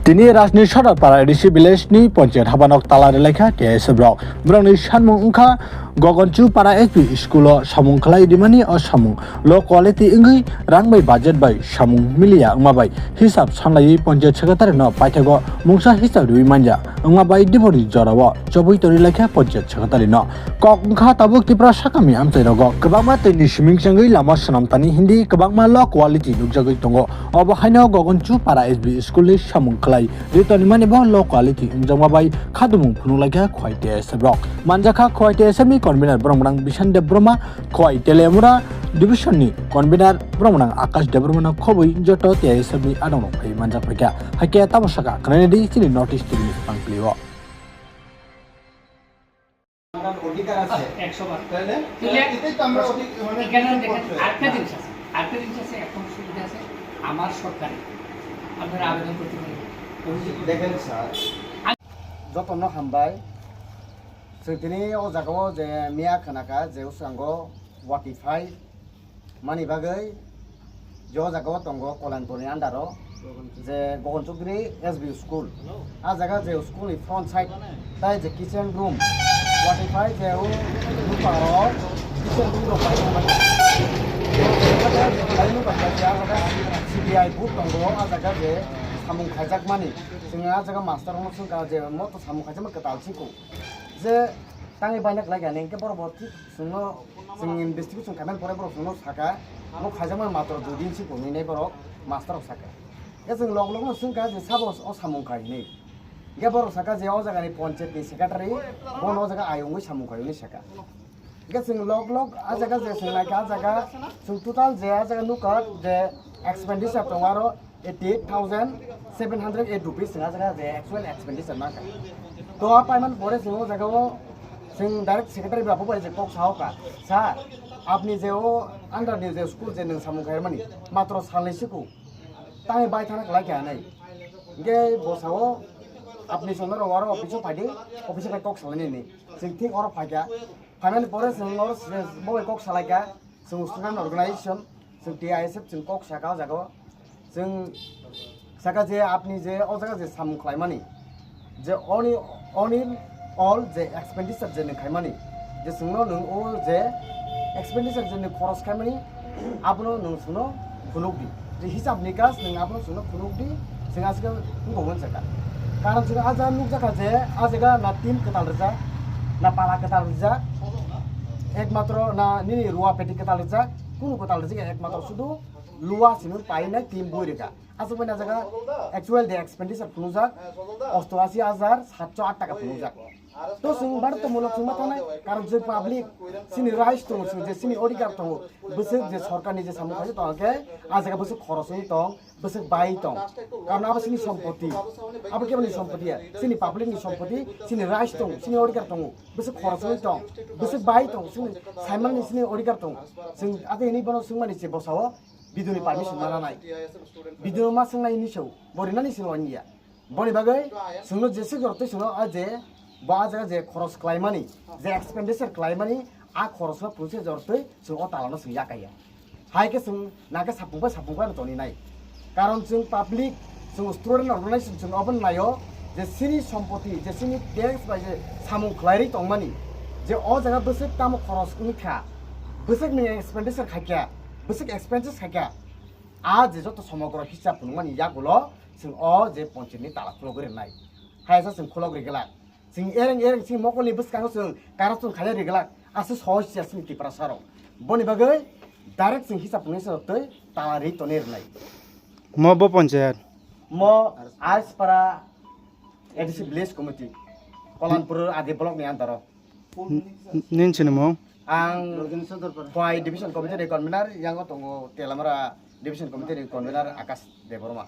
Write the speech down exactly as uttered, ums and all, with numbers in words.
Tini Rajni Sodor Para A D C village ni panchayat habanok tala relaikha T S F rok. Borokni sanmung wngkha Gogonchu Para S B school o samung khlai rimani o samung low quality wngwi rang bai budget bai samung miliya wngma bai hisab sanlaiwi panchayat secretary no paithago mungsa hisab riwi manya wngma bai diboni jorao chobwi tori laikha panchayat secretary no. Kok wngkha tabuk Tripura sakami amchai rogo kwbangma twi ni siming changwi lama swnam tani hindi kwbangma low quality nukjagwi tongo. Obo haino Gogonchu Para S B school ni samung khlai ri tonimani bo low quality wngjakma bai khadumung phunuk laikha Khowai T S F rok. Manjakha Khowai T S F ni convener Bromrang Bishan Deb Brahma, Khowai Telemura division ni convener Bromrang Akash Deb Brahma no khobwi joto T S F ni adong rok phai manjak phaikha. Hakhe tamo saka khnani di chini North East T V ni pangpili o. আপনার অধিকার আছে। একশো বার। তাহলে তাহলে এটাই তো আমরা অধিক-, মানে এখানে দেখেন, করতে হবে। আরেকটা জিনিস আছে, আরেকটা জিনিস আছে, এখন সুবিধা আছে, আমার সরকারে আপনারা আবেদন করতে পারেন। দেখেন sir, jotono hambai. Chwng tini o jagao je miya khwnakha je uskango forty five mani bagwi je o jagao tongo Kolanpurni under o je Gogonchukri S B school. A jaga je school ni front side tai je kitchen room, forty five je o nokha o kitchen room rok bai tongmani. Khlai nokha je a jaga C B I booth tongo, a jaga je samung khaijakmani. Chwng a jaga master rokno swngkha je mo to samung khaijakma kwtal siko. Je tangwi baina khlai kha, hinkhe borok bo thik chwngno, chwng investigation khaimani pore borok chwngno saka, bo khaijakmani matro dui din si bo hinwi borok master rok saka. Khe chwng log logno swngkha je sabo o samung khai hinwi. Hinkhe borok saka je o jagani panchayat ni secretary bono o jaga ayung wi samung khai hinwi saka. Hinkhe chwng log log a jaga je chwng naikha, a jaga chwng total je a jaga nukha je expenditure tongo aro eighty eight thousand seven hundred eight rupees chwng a jaga je actual expenditure mankha. To a paiman pore chwng o jaga o chwng direct secretary bai abo bai je kok sao kha, "Sir, apni je o under ni je school je nwng samung khaimani matro salnwi siko, tangwi bai thana khlai kha hinwi." Hinkhe bo sao, "Apni chwngno rw aro office o phaidi, office o phai kok salainani." Chwng thik oro phaikha. Phaimani pore chwng oro se bo bai kok salaikha, chwng student organization, chwng T I S F chwng kok saka o jaga o. Chwng saka je apni je o jaga je samung khlaimani, je oni, oni all je expenditure je nwng khaimani, je chwngno nwng o je expenditure je nwng khoros khaimani, abono nwng chwngno phunuk di. Je hisab nikas nwng abono chwngno phunuk di, chwng aswk wngkha hwn saka. Karon chwng a jaga nukjakha je a jaga na tin kwtal rijak, na pala kwtal rijak, ekmatro na nini ruwa peti kwtal rijak, kunu kwtal rijak ekmatro sudu luwa simi painai tin boi rika. Aswk bai na jaga actual de expenditure phunukjak osto asi hajar satso at taka phunukjak. To chwng bari tongmolo chwng ma thanai, karon je public chini rights tongo, chwng je chini odhikar tongo, bwswk je sorkarni je samung khaijak tong khe a jaga bwswk khoros wngwi tong, bwswk bai tong, karon abo chini sompoti, abo keboni sompoti ya, chini public ni sompoti, chini rights tongo, chini odhikar tongo, bwswk khoros wngwi tong, bwswk bai tong, chini saimani chini odhikar tongo, chwng ate hini bono swngmani se bosao biduni permission ma nanai, biduni ma swngnai hini se bo rinani se wanya. Boni bagwi chwngno jeswk jortwi chwngno a je bo a jaga je khoros khlaimani, je expenditure khlaimani, a khorosno pungse jortwi chwng o talano chwng yakaya. Hai khe chwng nangkhe sapung bai sapung bai no toni nai. Karon chwng public, chwng student organization chwng obo naio je chini sompoti, je chini tax bai je samung khlairwi tongmani, je o jaga bwswk tamo khoros wngkha, bwswk nwng expenditure khaikha, bwswk expenses khaikha, a je joto somogro hisab phunukmani yagulo chwng o je ponchini tala khulogwi rwnai. Hai sa chwng khulogwi glak. Chwng ereng ereng chini mokolni bwskango chwng corruption khaina ri glak. Aswk sohor siya chini Tiprasa rok. Boni bagwi direct chwng hisab phunuknai se rok twi tala ri tonwi rwnai. Mo bo ponchayat? Mo Arispara A D C village committee, Kolanpur Adi block ni under o. N-, n-, nini sinimung? Ang Khowai division committee ni convener, yango tongo Telamara division committee ni convener Akash Debbarma.